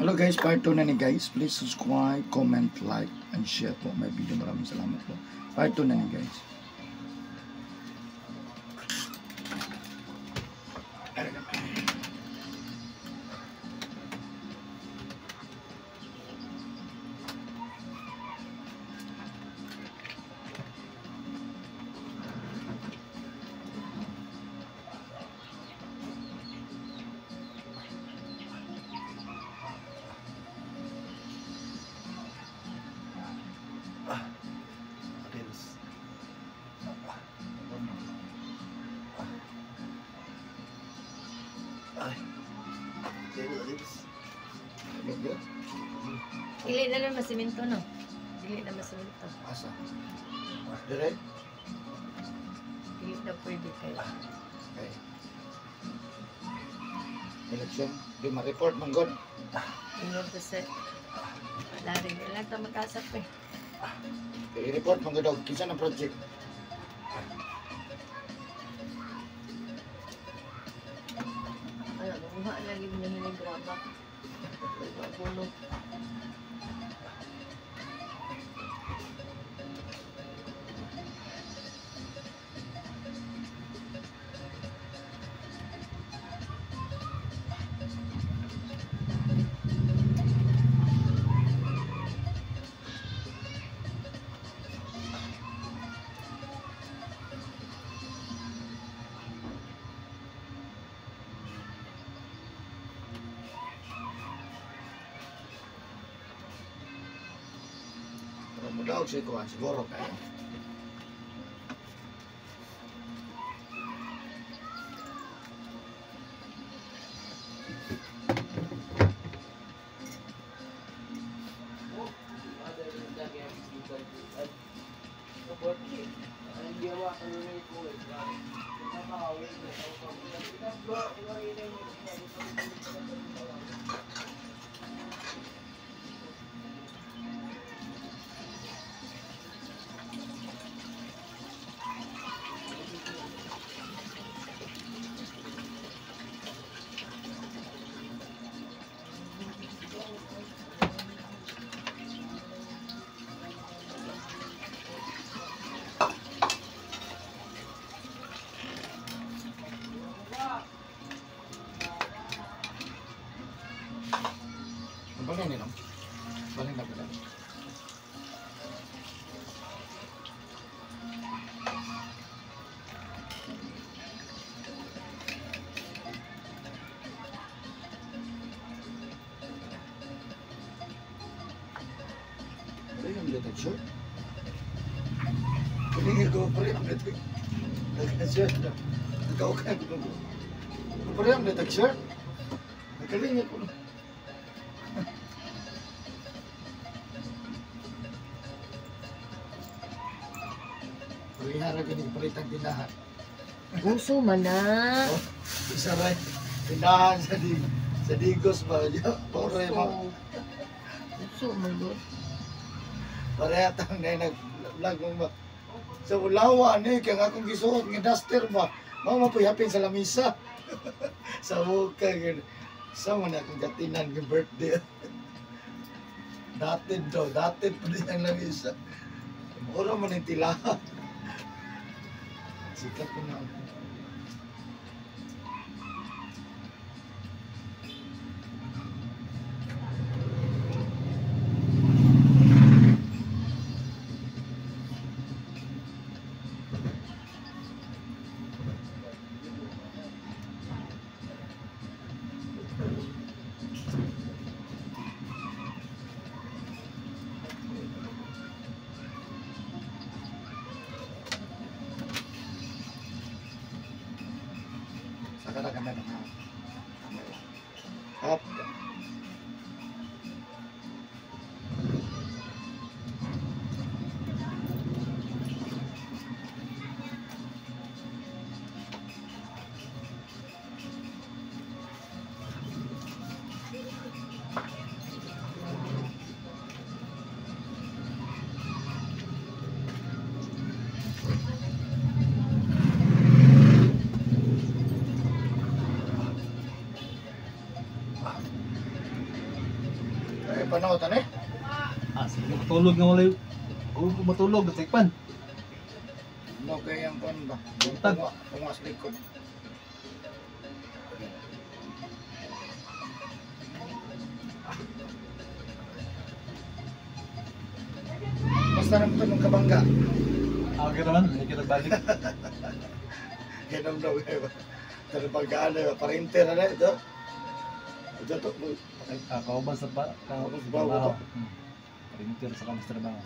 Hello guys, part 2 na ni guys. Please subscribe, comment, like, and share po my video. Maraming salamat po. Part 2 na ni guys. Dili na lang masimento, no? Dili na masimento. Asa? Dire? Dili na pwede kayo. Okay. Election. Di ma-report man god. Ingon to sa wala rin. Wala ta mag-asap eh. I-report man god og kinsa ng project. Wala, mamuha lagi mo na graba. Wala, Pero mudaog siya kuhan, siguro kayo. Balin nila. Balin na pala. Ano yung detection? Pilingi ko pa rin ang detection. Nagkaukay ko. Pa rin ang detection? Nagkalingi ko. Parihara gani palitang tindahan. Gusto man na. Oh, isa rin. Tindahan sa di sa Digos ba? Pore mo. Gusto man go. Pareha tang na nag-vlog mo ba. Sa ulawa ni kay akong gisuot nga duster ba. Mao man hapin sa lamisa. Sa bukay sa man akong gatinan ng birthday. Datid daw, datid pa din ang lamisa. Mura man ang tilaha. Sikat ko na. Saka na kami ng camera. Up. Eh, panahon eh. Ah, sige, matulog nga wala. Oh, matulog, tikpan. No, kaya ang kuan ba? Buntag. Tunga sa likod. Basta naman ito nung kabangga. Ah, okay naman, hindi kita balik. Ganun daw eh. Tarabanggaan na parinter na ito. Ito to. Ah, kauban sa pa, Kauban kauban sa sa bawo trabaho. to. Parinter sa kauban sa trabaho.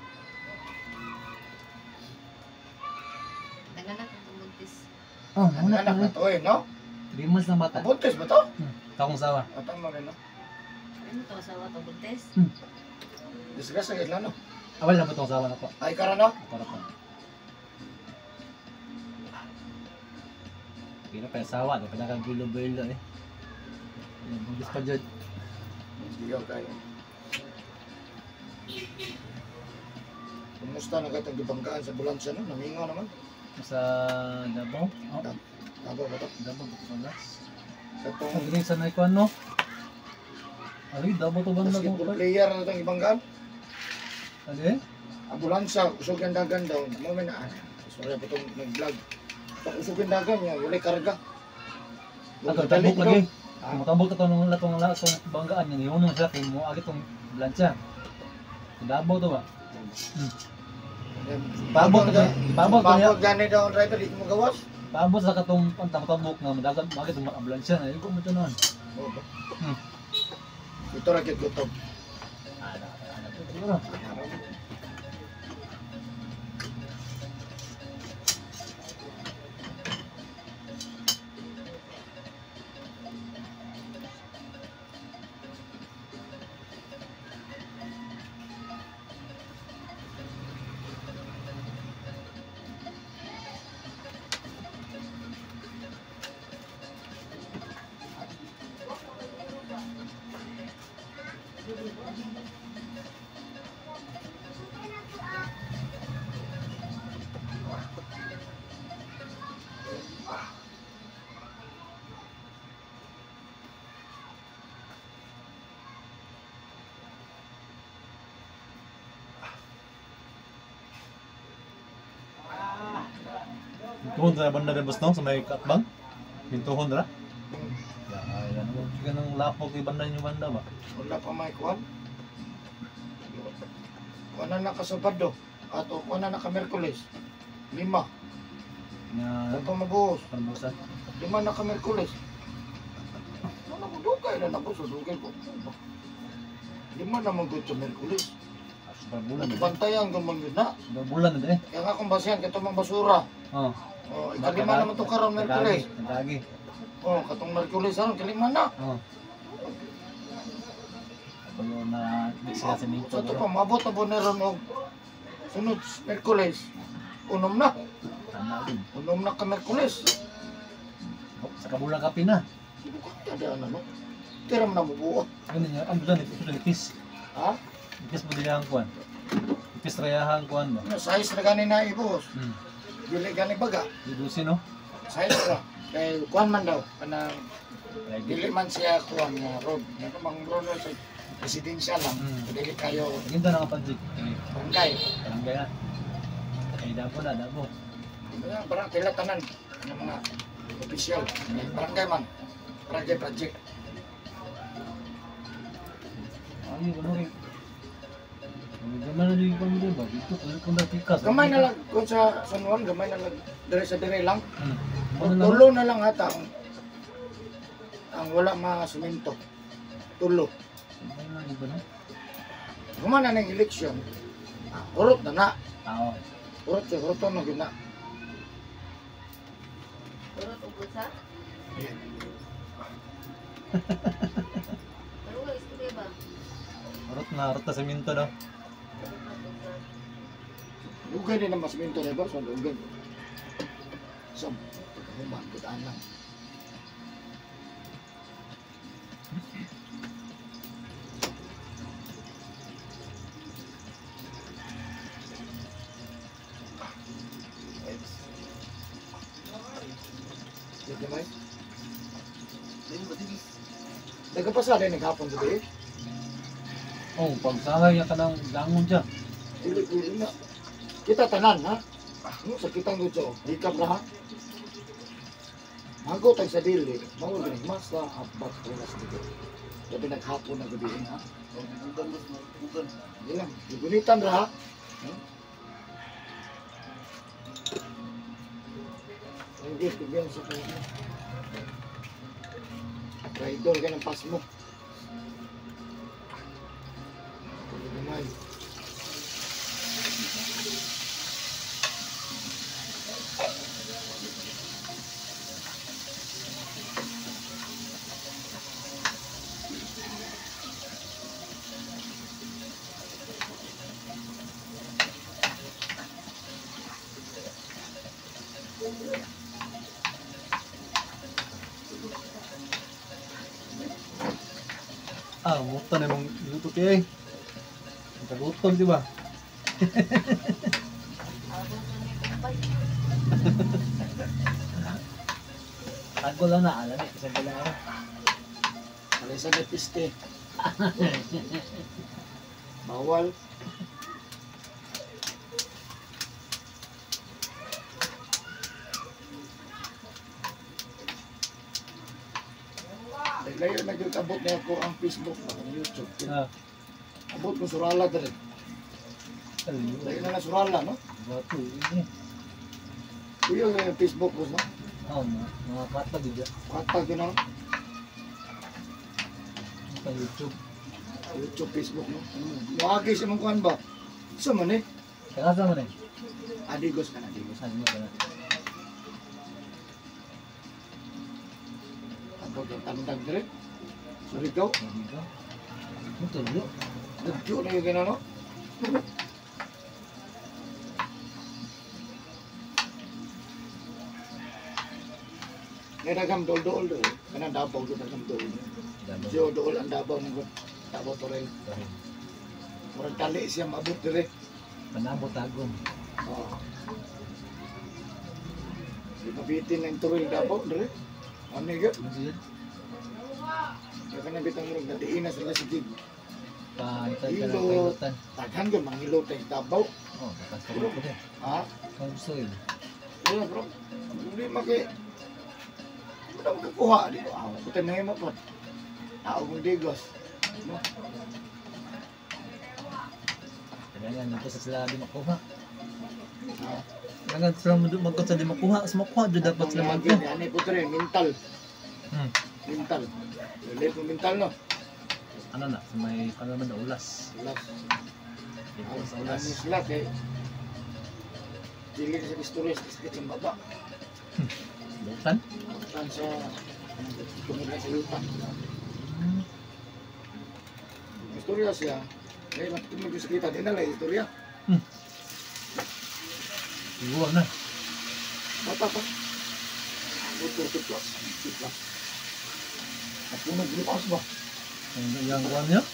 Nanganak ang buntis. Oh, Ang anak na to eh, no? 3 months na bata. Buntis ba to? Takong sawa. Atang mo rin, no? Ano to asawa to buntis? Disgrasya kayo lang, no? Awal na ba itong sawa na po? Ay, kara, no? Para pa. Kaya pa yung sawa, di pa nakagilo-bilo eh. Ayan, buntis pa dyan. Hindi kayo. Kumusta na kayo itong gibanggaan sa ambulansya, no? Namingaw naman. Sa Davao? Oh, Davao ba to? Davao ba ito na? Sa itong Ang galing sa Naikuan, no? Ay, Davao to banda ko basketball pa. player na itong gibanggaan. Ano eh? Ambulansya, usog yung dagan daw. Mo na, ah, sorry po itong nag-vlog. Itong usog yung dagan niya, walay karga. Ato, tambok lagi. Ah. Kung tambok to nung latong latong banggaan niya, yun siya kay mo agit tong blansya. Sa Davao to ba? Pabot Pabot pabot to niya. Pabot gani daw ang driver, di mo gawas. Paabot sa katong pantambok nga madagan bakit tong ambulansya na ko mo to noon. Oo ba? Hmm. Ito ra gyud gutom. Ana, ana to siguro. Bintuhon ra banda rin boss no sa may katbang. Bintuhon ra. Ya, ay ano mo ka nang lapok kay banda ninyo banda ba? Wala pa may kuan. Kuan na ka Sabado ato kuan na ka Miyerkules. Lima. Nga Kung pa mabuhos. parbusan. Lima na ka Miyerkules. Ano ko dugay na nako sa dugay ko. Lima na man gud sa Miyerkules. Ah, super bulan na. Bantayan ko man gyud na. Super bulan na eh. Kaya nga kung basihan katong mga basura. Oh. Oh, ikalima naman to karon Miyerkules. Nagagi. Oh, katong Miyerkules aron kalima na. Oh. Ako na sila sa minto. Sa to pa mabot na bonero og sunod Miyerkules. Unom na. Tama din. Unom na ka Miyerkules. Oh, sa kabulan kape na. Kada ano no. Tira mo na mubuo. Ganun niya, ang bulan ito ipis. Ha? Ipis mo din ang kuan. Ipis rayahan kuan ba? Ano, size na gani na ibuhos. Dili gani baga. Ibusin no? Size ra. Kay kuan man daw kanang Lagi. dili man siya kuan nga road. Nga mang road na sa residential lang. Dili kayo Ginta na nga panjik. Kay barangay. barangay na. Kay Dabo na, Dabo. Kaya parang tila tanan ng mga opisyal. Barangay man. Barangay project. Ay, ano rin. Gamay na yung pamilya ba? Dito, tuloy kong natikas. Gamay na lang kung sa San Juan, gamay na lang dire sa dire lang. Ano na lang? Tulo na lang ata ang wala masuminto. Tulo. Gamay na lang iba na. Human na ng eleksyon. Urot na na. Tao. Urot siya, urot na gyud na. Urot ug sa? Pero wala istorya ba? Urot na semento daw. Urot na ug sa. Dugay din ang masuminto na ba? So, dugay. So, pagkahuman, gudaan lang. Gamay. Nagkapasada yung naghapon gabi. Oh, pagsangay niya ka ng dangon siya. Dili pwede na. Kita tanan ha. Ano sa kitang gudyo? Hikap ra ha. Mago tag sa dili, mao gani masa apat oras dito. Gabi naghapon na gabi ha. Hindi lang, gunitan ra ha. Hindi, bigyan sa kanya. Traidor ka ng pas mo. Gamay. Ah, muta na mong luto kay. Kagutom, di ba? Ako lang na, alam eh. Isang lang ako. Alisa na piste. Bawal. Layo na gyud abot na ako ang Facebook ang YouTube. Ah. Abot ko surala dere. Layo na na surala no. Bato eh. Kuya yung Facebook ko no. Oh, mga katag gyud. Katag yun ang Sa YouTube. YouTube, Facebook no. Moagi sa imong kuan ba? Sa man eh. Kaya man eh. Adigos ka na, adigos. Ano ka na? Abot ang tandag dere. Surigao. Surigao. Ito, yo. Nagyo na yung gano'n, no? Ngayon daghang dool-dool dool. Kanang Davao doon daghang dool. Diyo dool ang Davao ng Davao Torel. Murag tali siya maabot dire. Panabot tagom. Oo. Di mabitin ng Torel Davao dire. Ano yun? Ano siya? Kaya kanang bitang murag nadiin na sila sa gig. Paitay ka ng Hilot. pahilutan. Daghan ka manghilot tayo sa Davao. Oh, takas ka ko din. Ha? Kung gusto yun. Wala bro. Hindi maki... Wala makakuha. Di ba? Ako tayo mahimo po. Tao kong digos. No? Kailangan nito sa sila di makuha. Ha? Kailangan sila magkot sa di makuha. Sa makuha, doon dapat sila magko. Ano po ito rin? Mental. Mental. Late mo mental no? Ano na? Sa may kalaman na ulas. Ulas. Dito sa ulas. Ano sila kay... Dili sa istorya sa sakit sa baba. Lutan? Lutan sa... Tumula sa lutan. Istorya siya. Kaya matutumog yung sakita. Di na lang istorya. Igual na. Bata pa. 30 plus. 50 plus. Napunog lukas ba? Ang iyang kuwan niya?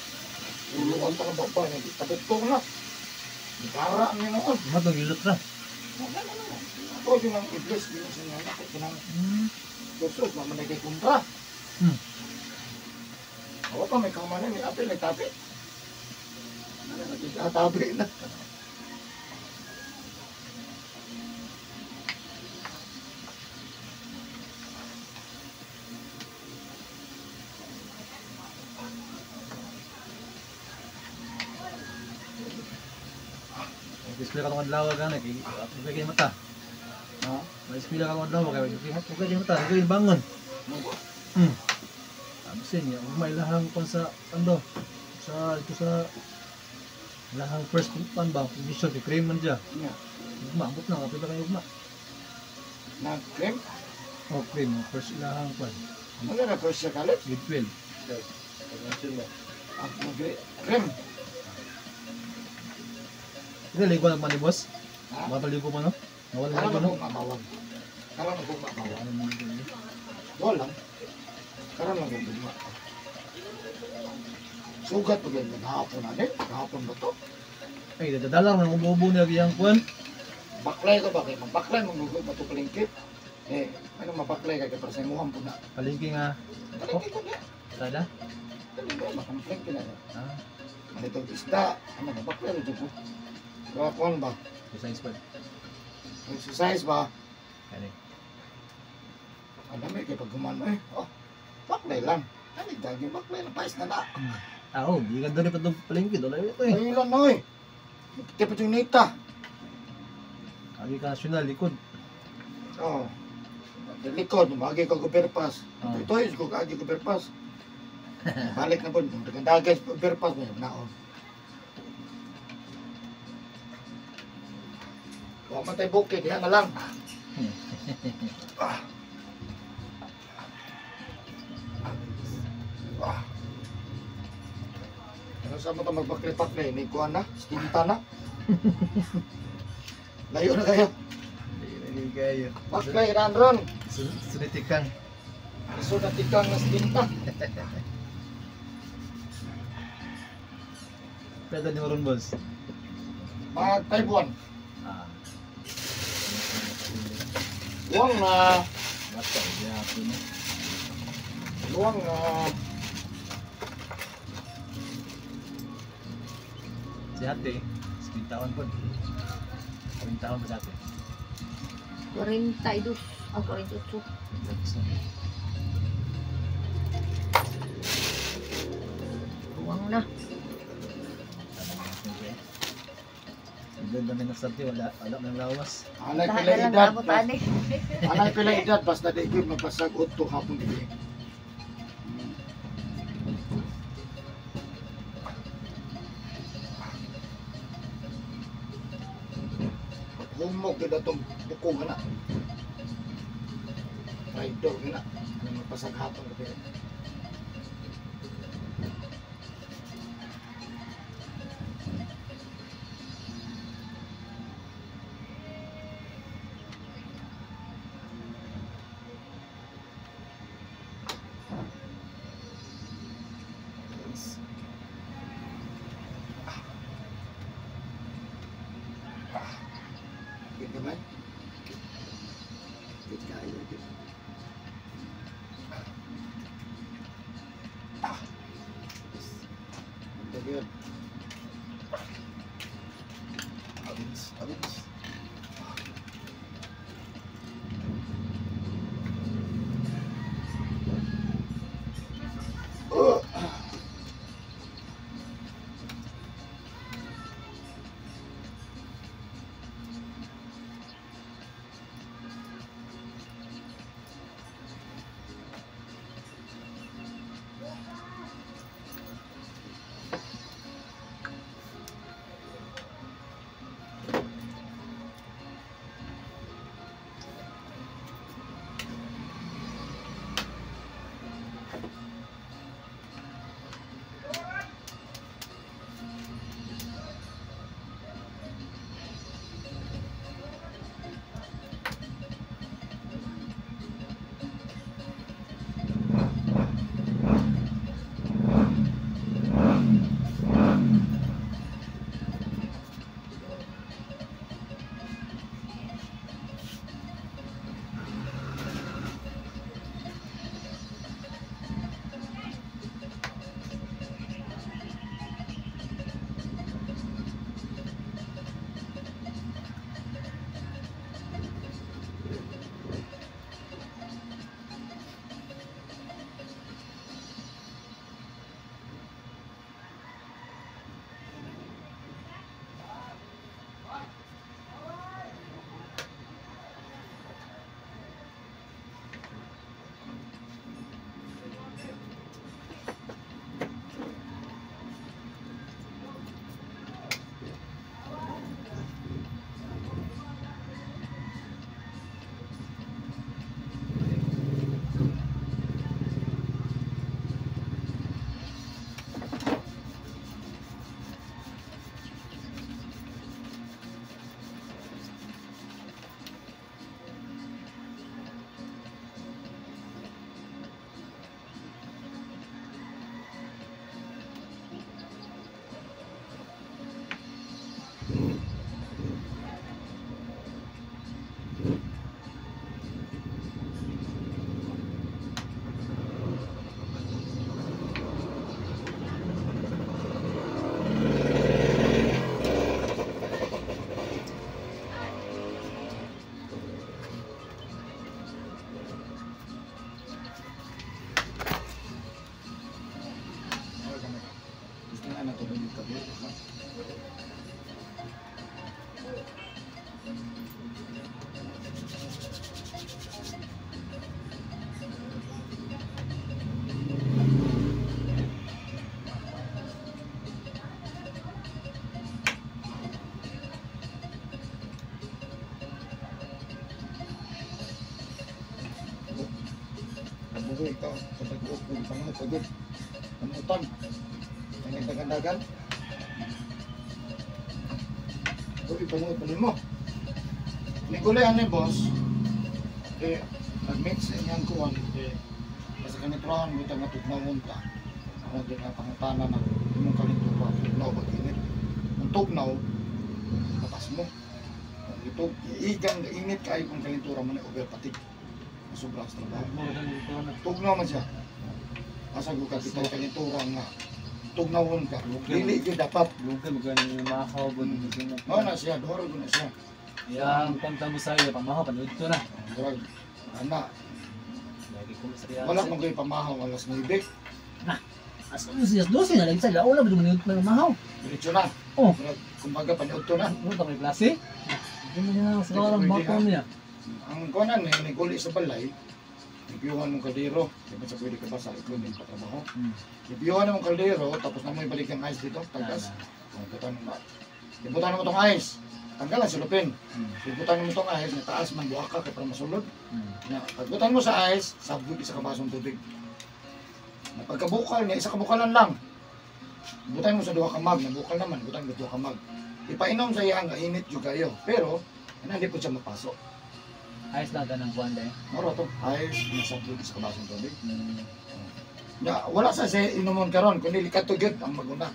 Lukas pa ka ba? Tapos na. Nagkara ang noon. Matong gilot na. Ako yun ang iblis. Yun sa nga anak. Ito nang kursus. Mamanay kay kontra. Ako pa may kamanan. May apel. May tapi. Nagkatabi na. Mag-eskwela ka tong adlaw gani kay okay kay mata. Ha? Mag-eskwela ka tong adlaw kay okay kay mata, okay bangon. Absin niya, ug may lahang kon sa ano sa ito sa lahang first pan ba, mission kay cream man siya. Nya. Ugma, ambot na kapit kayo ugma. Na cream? Oh, cream, first lahang pan. Ano na first sa college? Grade 12. Ah, cream. Hindi, ligo na man ni boss. Ha? Makaligo pa no? Nawala Karon ligo no? na mabawag. Karon na mabawag. Ano man yun? Wala lang. Karon lang kung guma. Sugat pa ganyan. Hapon na din. Hapon ba to? Ay, dadala man ubo-ubo niya giyang kuan. Baklay ko ba kayo? Mabaklay mong gugo ba ito palingkit? Eh, ano mabaklay ka kaya para sa imuhang po na. Palingki nga. Palingkit ko niya. Sada? Dali ba makampleng kina. Ah, Manito isda, ano ba baklay jud ko. Kuan ba? Exercise pa. Exercise ba? Kani. Ang dami kay pag human eh. Oh, baklay lang. Ano daging baklay lang pais na na. Ah, oh, di ka doon pa itong palengke. Doon ito eh. Ay lang noy. Kita pa yung nita. Kagi ka nasyonal, likod. Oh. Likod, magi ko overpass. Oh. Ito is ko kagi overpass. Balik na po, dagan sa overpass may naon. Wa man tay bukid, diha na lang. Ah. Ah. Ano sa mo to magbakle-bakle ni kuan na, stinta na. Layo na kayo. Hindi kayo. Baklay ran ron. Sunitikan. So natikang na stinta. Pwede ni Maroon, boss. Mga Taiwan. Ah. Luwang na, Basta, hindi ako na. luwang na. Si ate, 50 po. 50 taon ba si ate? 42. Ang 48. Luwang na. Ang dami ng sabti, wala, wala nang lawas. Anay Tahan pila na lang edad. abot ani. Anay pila edad basta di gyud magpasag udto hapon gabi. Humog gyud atong bukog na. Rider na. Ano magpasag hapon gabi. Good naman. Good kayo. Good. Ah. Good. Abins, abins. Oh. Ana to dili ka dili. Kabuhi ka, kapag-uok mo, pangod, pamutan. Dagan-dagan. Uy, pangod pa nimo. Nikulihan ni boss, eh, nag-mix sa inyang kuwan, eh, kasi kaniturahan mo itang matugnawon ta. Ako din ang pangutana na imong kalintura, tugnaw ba init? Kung tugnaw, patas mo. Kung ito, igang init kayo kung kalintura mo na over fatigue. Sobra sa trabaho. Tugnaw man siya. Asa ko ka kita kalintura nga tugnawon ka. Dili gyud dapat. Lugay mo gani mahaw ba dito. Mao na siya, duharo na siya. Yang kanta mo sa iyo pamahaw panood to na. Murag ana, Lagi ko sa wala man koy pamahaw alas 9. Na. As 11, 12 na lagi sa launa ba man na mahaw. Diretso na. Oh. Murag kumbaga panood to na. Ano ta may klase? Hindi mo niya sa walang bakon niya. Ang kunan ni niguli sa balay. Ibiyuhan mong kaldero, di ba sa pwede ka ba sa ikaw din patrabaho? Ibiyuhan mong kaldero, tapos na mo ibalik ang ice dito, tagas. Ibutan mo ba? Ibutan mo tong ice. Tanggalan sa lupin. Ibutan mo tong ice, na taas man buha ka kay para masulod. Na pagbutan mo sa ice, sabog isa ka basong tubig. Na pagkabukal niya, isa ka bukalan lang. Ibutan mo sa duha ka mug, nabukal naman, ibutan mo sa duha ka mug. Ipainom sa iya nga init jud kayo, pero hindi po siya mapasok. Ice lang ganang kuan dai. Moro to, ice na sabog isa ka basong tubig. Ya, wala sa siya inumon karon kundi kadto gyud ang maguna.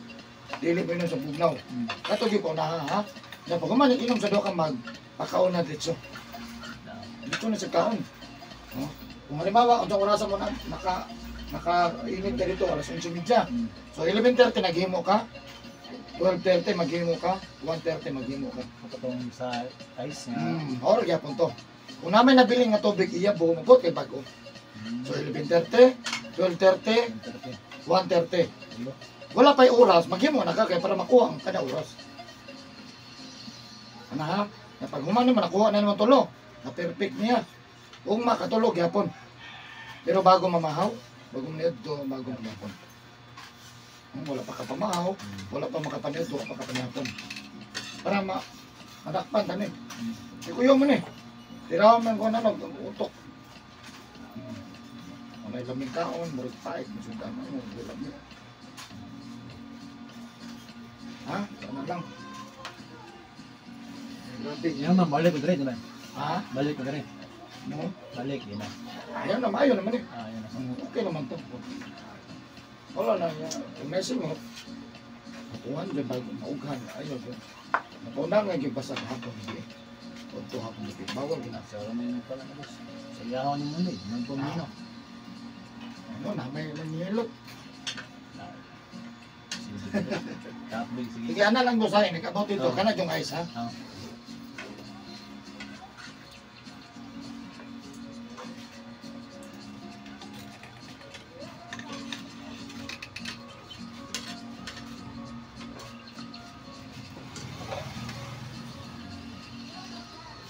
Dili mo inom sa bugnaw. Kadto gyud pa una ha. Ya pag human inom sa duha ka mug, pakaon na diretso. Dito na sa kaon. No? Kung halimbawa, unsang orasa mo na naka init ka dito alas 11:30. So 11:30 naghimo ka, 12:30 maghimo ka, 1:30 maghimo ka. Katong sa ice nga. Oro gyapon to. Kung namin nabili nga tubig iya buo mo kay bago. So 11:30, 12:30, 1:30. Wala pa'y oras, maghimo na ka kay para makuha ang kada oras. Ano ha? Na pag human naman, nakuha na naman tulo. Na perfect niya. Kung makatulog, yapon. Pero bago mamahaw, bago maniadto, bago manapon. Wala pa kapamahaw, wala pa makapaniadto, wala pa kapanihapon. Para madakpan, tani. Ikuyo mo ni. Tirawan man ko na utok. May laming kaon, murag pait, masudan mo, gulam niya. Ha? Ano lang? Grabe. Yan man, balik ko dire naman. Ha? Balik ko dire. No? Balik yun na. Ayaw naman, ayaw naman eh. Ayaw na. Okay naman to. Wala na yan. Messing mo. Nakuhan dyan bago maughan. Ayaw dyan. Nakuha nga yung basag hapon. Punto hapon. Bawal din. Sa wala may nagpala na boss. Sa iyahaw ni Mundi. Nagpamino. Ano na, may nangilot. Sige. Sige, ana lang boss ha. Nag-about dito. Kana yung ice ha.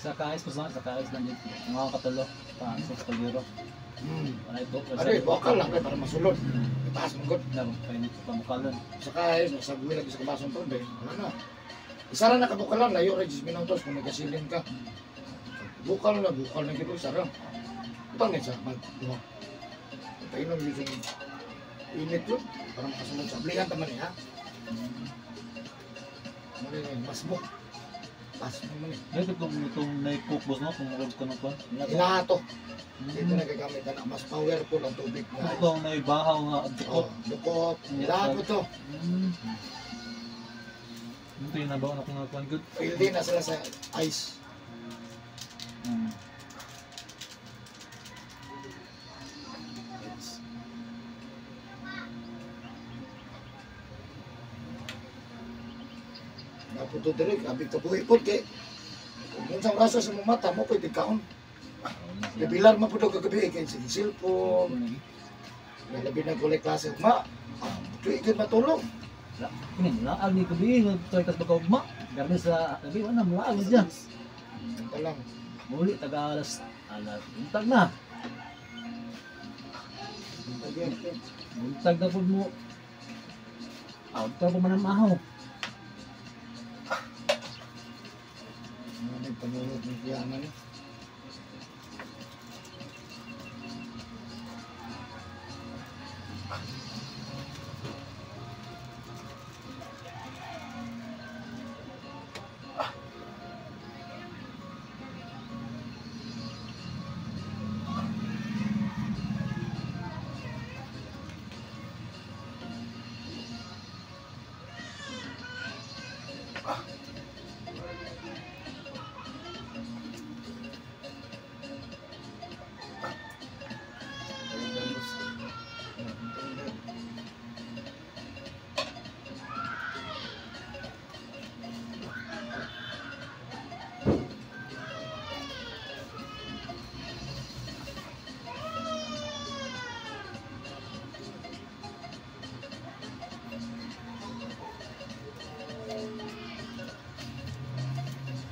Sa kaayos po sa kaayos lang dito. Mga katulo, pa sa kaldero. Wala ito. Ari, bokal lang kay para masulod. Itaas mo gud. Na, painit pa mukalan. Sa kaayos, nasagwi lagi sa kabasong tubig. Wala na. Isa ra nakabukalan, layo ra 10 minutos kung nagasilin ka. Bukal na gid isa ra. Utang ni sa mag duha. Painom yun yung init yun para makasulod sa ablihan ta man ha. Mali na masmo. Pasmo man eh. Ito kung itong na-cook boss no, kung murag ko nung kwan. Inato. Dito nagagamit na mas powerful ang tubig na. Ito ang naibahaw nga dukot. Dukot. Ilato to. Ito yung nabaw na kung kwan good. Pwede na sila sa ice. Napunto diri, abig kabuhi po kay kung unsang rasa sa mong mata mo pwede kaon. Bibilar man pud kagabi kay sige cellphone. Labi na kulay klase ma. Tuig gud matulog. Kini laag ni gabi nagtoy kas baka ugma. Garni sa gabi wala mulaag ni siya. Ito lang. Muli taga alas alas buntag na. Buntag na pud mo. Out pa man ang mahaw. Ano nagpanulog ng kiyana niya?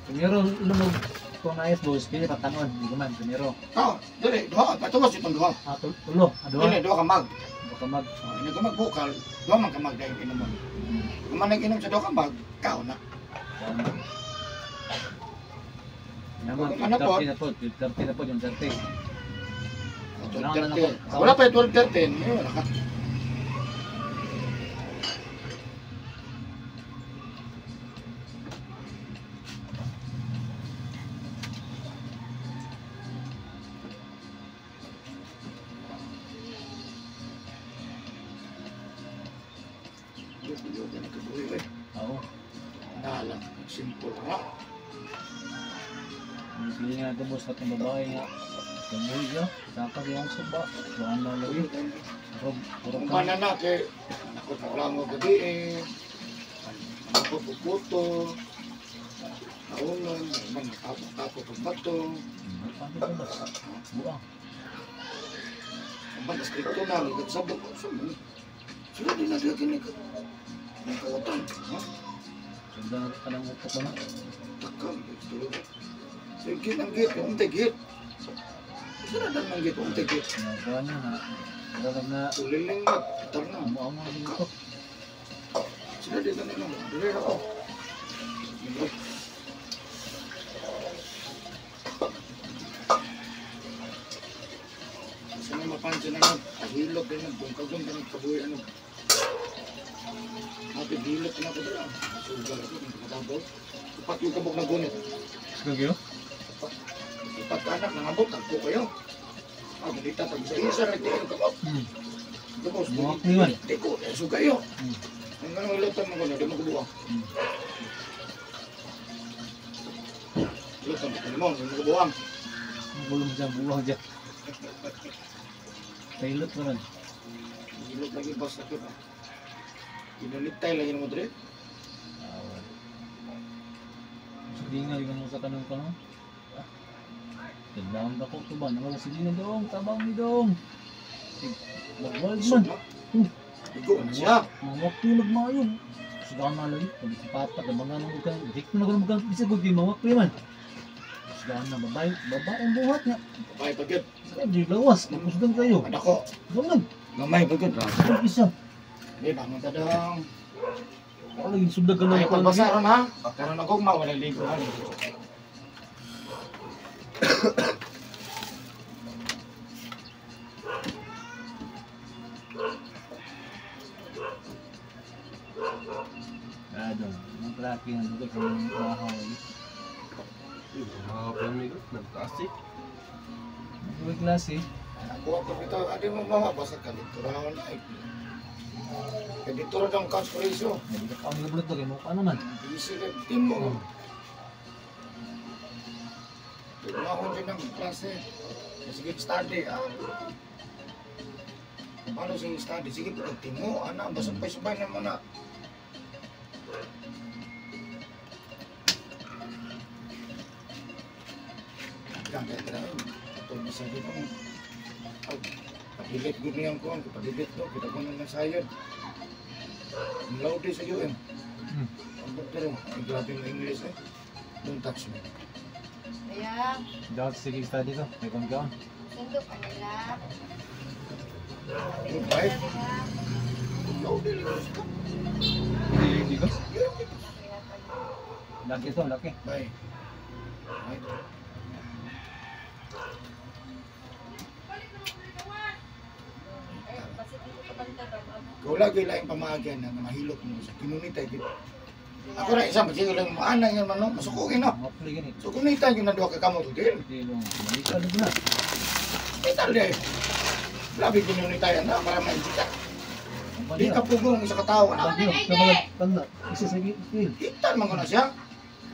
Primero lumog kung ayos boss, pili patanon, di man primero. Oh, dili, duha, patuwas itong duha. Ah, tulo, aduha. Dili, duha ka mag. Baka mag Oh, ini ka magbukal, duha man ka mag dahil inom. Kung man nag-inom sa duha ka mag, kao na. Naman, Ano po? 30 na po, 30 na po yung 30. 12:30. Wala pa yung 12:13. Eh, wala ka. Oo. Nalang, simple na. Ang sige nga ito boss, katong babae nga. Kamuhi siya, saka siyang suba. Kuhaan na lagi. Purog, purog Kung ka. banana kay anak ko lang mo gabi eh. Anak ko puputo. Naulan, man tapo-tapo pag bato. Paano ba boss? Buang. Ang man skripto na nagsabi ko sa mo. Sila din na siya kini ka. Ang kawatan, ha? Sundan ka ng utok ba na? Takam, tulog. Sige ang git, untay git. Sila dan ang git, untay git. Nagawa niya na. Murag na. Tuliling na, tar na. Amo amo ang utok. Sila din na nila. Dili na ko. Sa may mapansin na nun, ahilot din nun, kung kagong ka nagkabuhi ano. Ate, hilot na ako dala. Sugal ako, nagkakabaw. Upat yung kabog na gunit. Sige yun? Upat ka anak, nangabot, tagpo kayo. Ah, ganita, tag isa-isa, nagtiil kamot. Tapos, Mga kliwan. di ko, eh, sugayo. Ang ganong ilotan mo ko na, di mo kubuha. Ilotan mo, mo, di mo kubuha. Ang gulong dyan, buwang dyan. Pilot mo rin. Ilot lagi basta ko ba. Ginanitay lagi mo dre. Sige nga, yung sa kanong kanong. Tindahan ba ko ito ba? Nawala sige na dong, tabang ni dong. Magwald man. Igo na siya. Mawak to nagmayo. Suga na lagi. Pag si Papa, tabang nga nang kan. Dik na nang kan. Bisa ko di mawak to man. Suga na babae, babae ang buhat niya. Babae pagod. Sa di lawas, magusgan kayo. Anak ko. Gamay. Gamay pagod. Pag isa. Di bangon ta dong. Wala yung sundag ka Ay lang. pagbasa ron ha. Karon ako ma wala ligo ha. Ano, ang klaki ng lugar sa mga bahaw. Mga pamigo, nagklase. Mga klase. Ako ako bitaw adi mo mama basta kaliturahon na. Kay dito ra dong conspiration. Hindi ka kami nabulot lagi mo pa naman. Busy kay team mo. Tumahon din ang klase. Sige, study. Ah. Paano sige study? Sige, pagtimo. Ana, basta sabay-sabay na muna. Kaya kaya ito bisa dito. Padilit gud niyang kuan, padilit do kita ko nang sayod. Cum laude sa UM. Ang doktor, ay grabe ng English eh. Don't touch me. Kaya, Dapat sige study ko. May kung. Sundo ka nila. Good wife. Cum laude lang siya. Hindi ko. Laki ito, laki. Bye. Bye. Kau lagi lain pamaagyan na mahilot mo sa kinunitay gid. Ako ra isa magsigil lang mo anang yan man no, masuko gino. Mapli gani. So kunita gyud na duha ka kamot din. Di long. Balikan na. Ital di. Labi kinunitay na para maijika. Di ka pugong isa ka tawo na. Tanda. Isa sa gil. Ital man ko na siya.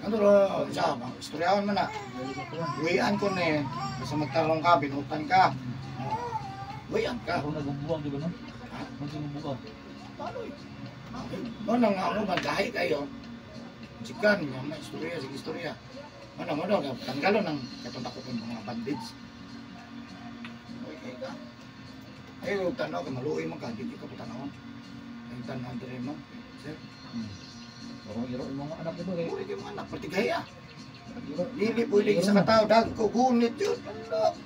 Ano ro, siya, istoryahan man na. Uwian ko ni, basta magtarong ka, binutan ka. Uwian ka. Ako nagbubuang di ba no? Nagbubuang. Paano eh? Mo nang ako magdahi kayo. Sikan, mga istorya, sige istorya. Ano mo daw, tanggalon ng katong ko mga bandits. Okay ka. Ay, huwag tanaw, kay maluoy man ka, di ka pa tanawon. Ay, tanaw dire mo. Sir, Ako iro yung mga anak dito kay. uy, di mo anak, patigaya. Iro. Dili pwede isa ka tao, dag ko gunit yun. Ano?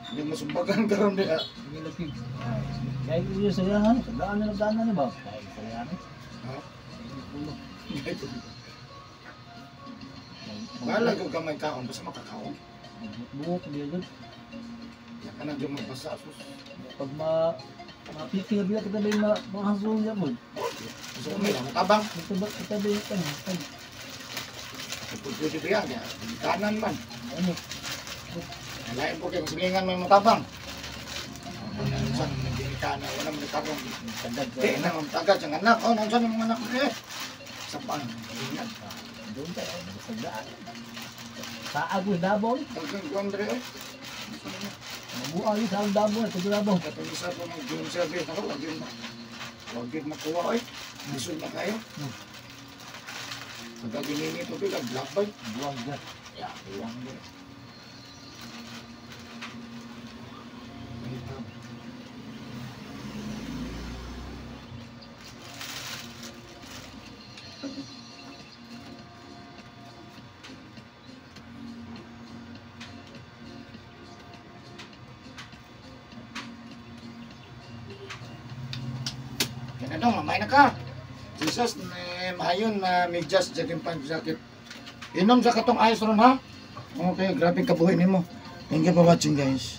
Hindi mo sumbagan karon diha. Sige laki. Kaya iyo sa yahan, sa daan na daan na ba? Kaya sa yahan. Ha? Ulo. Bahala ko gamay kaon, basta makakaon. Buok di jud. Ya ka na dyan magbasa, sus. Pag ma mapiki na biya kita ba ma mahasol niya mo. Gusto ko may tabang. Kita ba kita ba kan kan Pwede ba yan? Kanan man. ano? Lain po kayo, masilingan may matabang. Saan nagdinikanan, wala mo nagtabang. Tagad Di na, mamtagal siyang anak. Oh, nandiyan ang mga anak mo eh. Sa paan, silingan. Doon tayo sa daan. Sa agoy Davao. Dagang kuwan dre eh. Mabuang yun sa Davao, sa Davao. Katong isa po ng June service. Ako, wag yun. Wag yun makuha eh. Lisod na kayo. Pagka ginini ito, bilang black. Buang dyan. Ya, buwang din. Yan na daw, mamay na ka. Jesus, eh, maayon na medyas, jacket pants jacket. Inom sa katong ayos ron ha. Okay, grabe kabuhi nimo. Thank you for watching, guys.